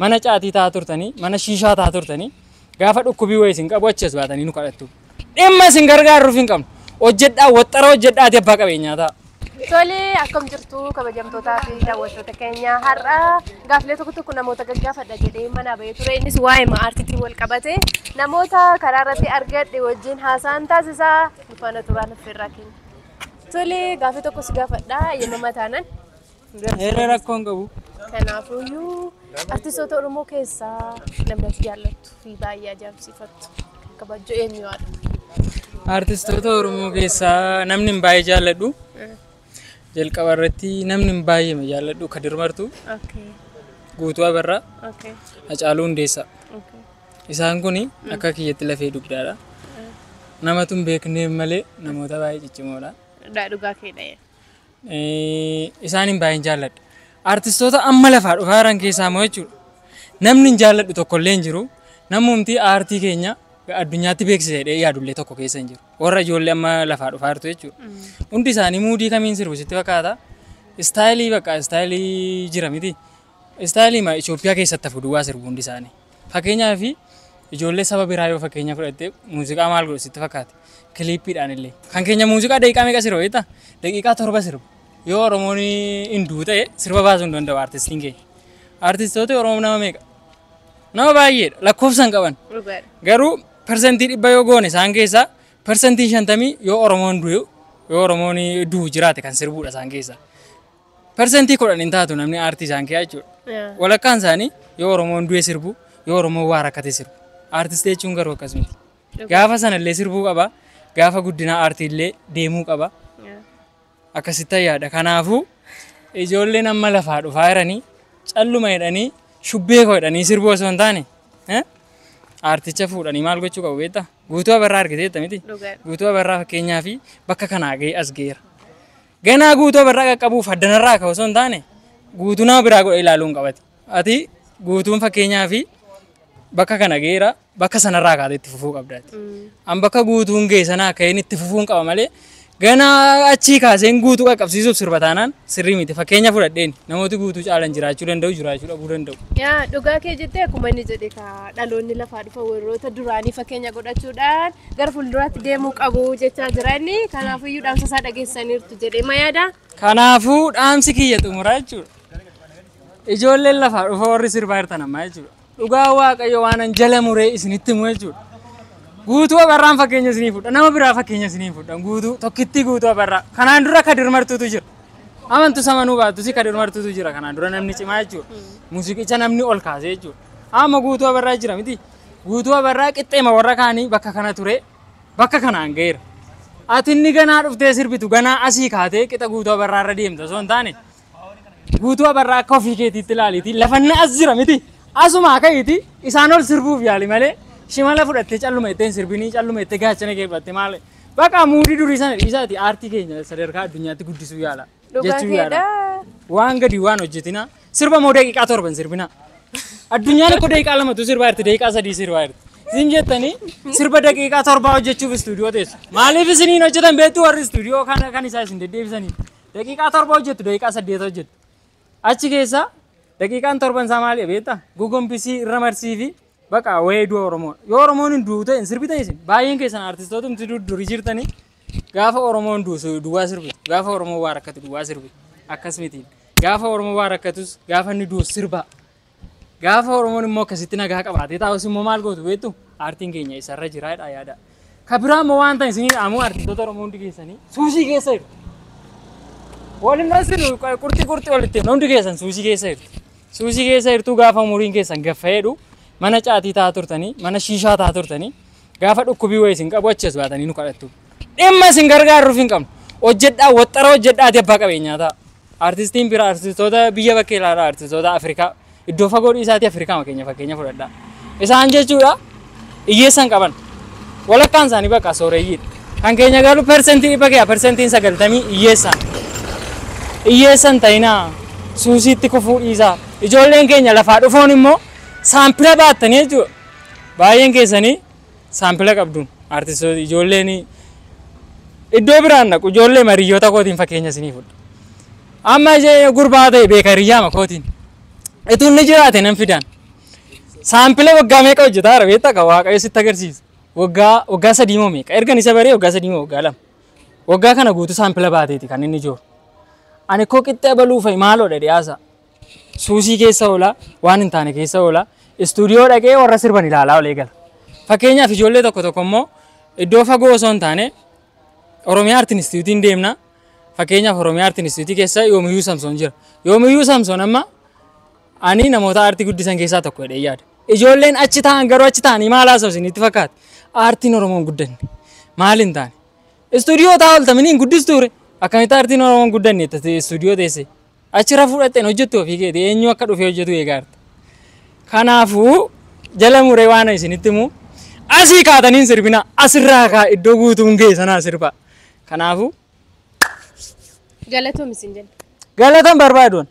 Mana caatii taa'aa turtanii, mana shiishaa taa'aa turtanii, gaafa dhukkubii wayii isin qabu achi as baatanii nu kadhattu. Dhimma isin gargaaruuf hin qabnu. Hojjedhaa, waxxara hojjedhaati abbaa qabeenyaa ta'a. Tole, akkam jirtu kabajamtootaa fi daawwattoota keenya? Har'a gaaffilee tokko tokko namoota gaggaafadha jedhee manaa bahee ture. Innis waa'ee aartiitiin wal qabate namoota karaa irratti argadhe wajjin haasaan taasisaa nu faana turaan affeerraa keenya. Tole, gaaffii tokko si gaafadha yemmuu taanan. Heera rakkoo hin qabu. Kanaafuyyuu artistoota Oromoo keessaa namni ati jaallattu fi baay'ee ajaa'ibsiifattu kabajju eenyuadha? Artistoota Oromoo keessaa namni hin baay'ee jaalladhu. Jalqaba irratti namni hin baay'ee jaalladhu Kadir Martuu, Guutuu Abarraa, Hacaaluu Hundeessaa. Isaan kun akka kiyyatti lafee dugdaadha. Namatu hin beekneef malee namoota baay'ee ciccimoodha. Dhugaa keedha. Isaan hin baay'een jaalladha. Artistoota amma lafaa dhufaa jiran keessaa immoo jechuudha. Namni hin jaalladhu tokkollee hin jiru. Namumti aartii keenya addunyaatti beeksisa jedhee yaadullee tokko keessa hin jiru. Warra ijoollee amma lafaa dhufaa jirtu jechuudha. Hundi isaanii muudii kamiin sirbu sitti fakkaata? Istaayilii bakka istaayilii jira miti. Istaayilii ma Itoophiyaa keessatti hafu duwwaa sirbu hundi isaanii. Fakkeenyaaf ijoollee saba biraa yoo fakkeenya fudhatte muuziqaa maal godhu sitti fakkaata? Kiliippiidhaan illee. Kan keenya muuziqaa daqiiqaa meeqa sirba beektaa? Daqiiqaa 7 sirba. Yoo Oromoon hinduu ta'e sirba baasuu hin danda'u artistiin keenya. Artistoota Oromoo nama meeqa? Nama baay'eedha. Lakkoofsa hin qaban. Garuu 100% yoo goone isaan keessaa 50% yoo Oromoon du'u yoo Oromoon du'u jiraate kan sirbuudha isaan keessaa. 10% hin taatu namni aartii isaan keessaa jechuudha. Walakkaan isaanii yoo Oromoon du'e sirbu, yoo Oromoon waa rakkate sirbu. Aartistii jechuun garuu akkas miti. Gaafa sanallee sirbuu qaba. Gaafa guddina aartii illee deemuu qaba. Akkasitti yaada. Kanaafuu ijoolleen amma lafaa dhufaa jiranii calluma jedhanii shubbee koo jedhanii sirbuu osoo hin taane aarticha fuudhanii maal gochuu qabu beektaa? Guutuu Abarraa argiteetta miti? Guutuu Abarraa fakkeenyaa fi bakka kanaa ga'ee as ga'eera. Ganaa Guutuu Abarraa qaqqabuuf addanarraa ka'u osoo hin taane guutuu nama biraa godhee ilaaluu hin qabati. Ati guutuun fakkeenyaa fi bakka kana ga'eera, bakka sanarraa kaatee itti fufuu qabdaati. An bakka guutuun ga'e sanaa ka'een itti fufuu hin qaba malee ganaa achii kaaseen guutuu qaqqabsiisuuf sirba taanaan sirrii miti. Fakkeenya fudhadheen namooti guutuu caalan jiraachuu danda'u, jiraachuu dhabuu danda'u. Yaa dhugaa kee jettee, akkuma inni jedhe dhaloonni lafaa dhufa warroota duraanii fakkeenya godhachuudhaan gara fuulduraatti deemuu qabu jechaa jira inni. Kanaafuyyuu dhaamsa isaa dhageessaniirtu jedhee ma yaada? Kanaafuu dhaamsi kiyya xumuraa jechuudha. Ijoolleen lafaa dhufa warri sirbaa jirtan ammaa jechuudha. Dhugaa Waaqayyo waan an jala muree isinitti himu jechuudha. Guutuu Abarraan fakkeenya isinii fudha. Nama biraa fakkeenya isinii fudha. Guutuu tokkittii Guutuu Abarraa. Kanaan dura Kadir Martuutu jira. Amantu samanuu baattus Kadir Martuutu jira. Kanaan dura namni cimaa jechuudha. Muuziqicha namni ol kaasee jechuudha. Amma Guutuu Abarraa jira miti. Guutuu Abarraa qixxeema warra kaanii bakka kana ture. Bakka kanaan ga'eera. Ati inni ganaa dhuftee sirbitu ganaa asii kaatee qixa Guutuu Abarraa irra deemta osoo hin taane Guutuu Abarraa akka ofii keetiitti ilaaliiti. Lafanni as jira miti. Asuma ka'iiti isaan ol sirbuuf yaali malee shimala fudhattee calluma ittiin sirbinii calluma itti gaachana keeffatti maal bakka muudii durii sana dhiisaati aartii keenya sadarkaa addunyaatti guddisuu yaala jechuu yaala. Waan gadi waan hojjetina sirba moo daqiiqaa 7 hin sirbina. Addunyaan akka daqiiqaa 2tu sirbaa jirti, daqiiqaa 3 sirbaa jirti. Isin jettanii sirba daqiiqaa 7 hojjechuuf istuudiyoo teessu. Maaliif isiniin hojjetan beektu warri istuudiyoo kana kan isaa isin deddeebisanii? Daqiiqaa 7 hojjettu, daqiiqaa 8 hojjettu. Achi keessa daqiiqaan 7 isaa maali beektaa? Gogombisii irra marsii fi bakka wayii du'a Oromoo. Yoo Oromoon hin du'u ta'e hin sirbitan isin. Baay'een keessan artistoota durii jirtanii gaafa Oromoon du'u duwwaa sirbitu. Gaafa Oromoon waa rakkatu duwwaa sirbitu. Akkas miti. Gaafa Oromoon waa rakkatus gaafa inni du'u sirba. Gaafa Oromoon immoo akkasitti nagaa qabaatee taa'us immoo maal gootu beektu? Aartiin keenya isarra jira yaada. Ka biraa immoo waan ta'e isinii dhaamu, artistoota Oromoo hundi keessanii suusii keessa jiru. Waliin dhasinu qurxii qurxii walitti hundi keessan suusii keessa jirtu. Suusii keessa jirtu gaafa umuriin keessan gaffa'eedhu mana caatii taa'aa turtanii, mana shiishaa taa'aa turtanii, gaafa dhukkubii wayii isin qabu achi as baatanii nu kadhattu. Dhimma isin gargaaruuf hin qabnu. Hojjedhaa, waxxara hojjedhaati abbaa qabeenyaa ta'a. Artistiin biraa artistoota biyya bakkee ilaalaa, artistoota Afrikaa iddoo fagoo dhiisaatii Afrikaa keenya fakkeenya fudhadhaa. Isaan jechuudha hiyyeessan qaban. Walakkaan isaanii bakka sooreyyiidha. Kan keenya garuu 100% keessa 90% hiyyeessan. Hiyyeessan ta'inaa suusiitti kufuu dhiisaa. Ijoolleen keenya lafaa dhufoon immoo saampila baattanii jechuudha. Baay'een keessanii saampila qabduun artistoota ijoolleen iddoo biraan dhaqu ijoollee mariyyoota kootiin fakkeenya isinii fudha. Amma ishee gurbaa ta'e beeka hiriyyaama kootiin. Ituu inni jiraate nan fidaan. Saampila waggaa meeqa hojjetaa jira beektaa kan Waaqayyo sitti agarsiisa. Waggaa 3 moo meeqa? Ergan isa baree waggaa 3 moo waggaa 2. Waggaa kana guutuu saampila baateeti kan inni jiru. Ani koo qixxee baluu fa'i maaloodha dhiyaasa. Suusii keessa oola, waan hin taane keessa oola, istuudiyoo dhaqee warra sirban ilaalaa olee gala. Fakkeenyaaf ijoollee tokko tokko immoo iddoo fagoo osoo hin taane Oromiyaa Aart Inistituutiin deemna. Fakkeenyaaf Oromiyaa Aart Inistituutii keessa Yoomiyyuu Samsoon jira. Yoomiyyuu Samsoon amma ani namoota aartii guddisan keessaa tokko jedhee yaada. Ijoolleen achi taa'an garuu achi taa'anii maal haasa'u isinitti fakkaata? Aartiin Oromoo hin guddanne. Maal hin taane? Istuudiyoo taa'aa ooltamanii hin guddistuure. Akkamitti aartiin Oromoo hin guddanne istuudiyoo teesse? Achi rafuu dhaqxeen hojjettu ofii keetii eenyu akka dhufee hojjetu eegaa jirta. Kanaafuu jala muree waan isinitti himu asii kaatanii hin sirbina, asirraa kaa iddoo guutuun ga'e sanaa sirbaa. Kanaafuu Galatoom isin jenna. Galatan barbaaduun.